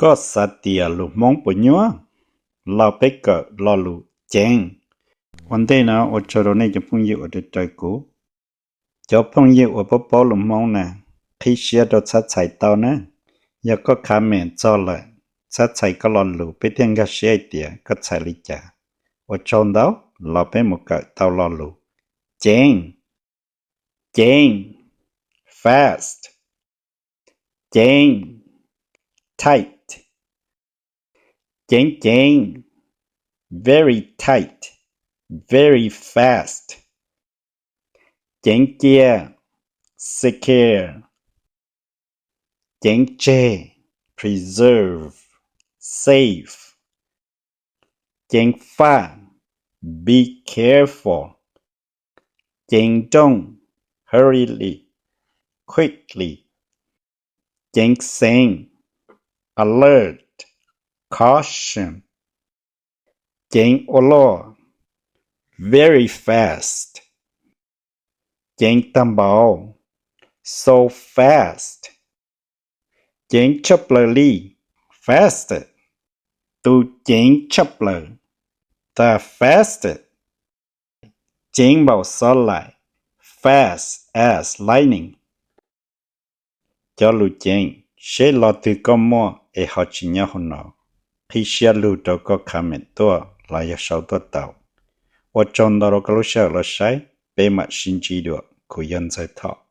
Koj xav tias lus Hmoob puas nyuaj? Los peb kawm lo lus ceev. Ua ntej no ua tsaug rau nej cov phooj ywg uas raws kuv. Cov phooj ywg uas paub paub lus Hmoob na, qhib siab rau txhab txhais tau na. Yog koj comment txog lawm, txhab txhais koj lo lus peb thiaj nkag siab hais tias koj txhais li cas. Ua tsaug ntau, los peb mus kawm tau lo lus ceev. Ceev, fast. Ceev, tight. Ceev ceev, very tight, very fast. Ceev cia, scare. Ceev tseg, preserve, save. Ceev faj, be careful. Ceev nrooj, hurriedly, quickly. Ceev xeev, alert, caution. Ceev ua luaj, very fast. Ceev tag npaum, so fast. Ceev tshaj plaws li, fast. Tus ceev tshaj plaws, the fastest. Ceev npaum xov laim, fast as lightning. Cov lus ceev, seb lo twg koj muaj es ho tsis nyob hauv no, qhib siab lug rau koj comment tuaj los yog sau tuaj tau. Ua tsaug ntau rau koj lub sij hawm los saib, peb mam sib ntsib dua. Kuv yog Ntxawg Thoj.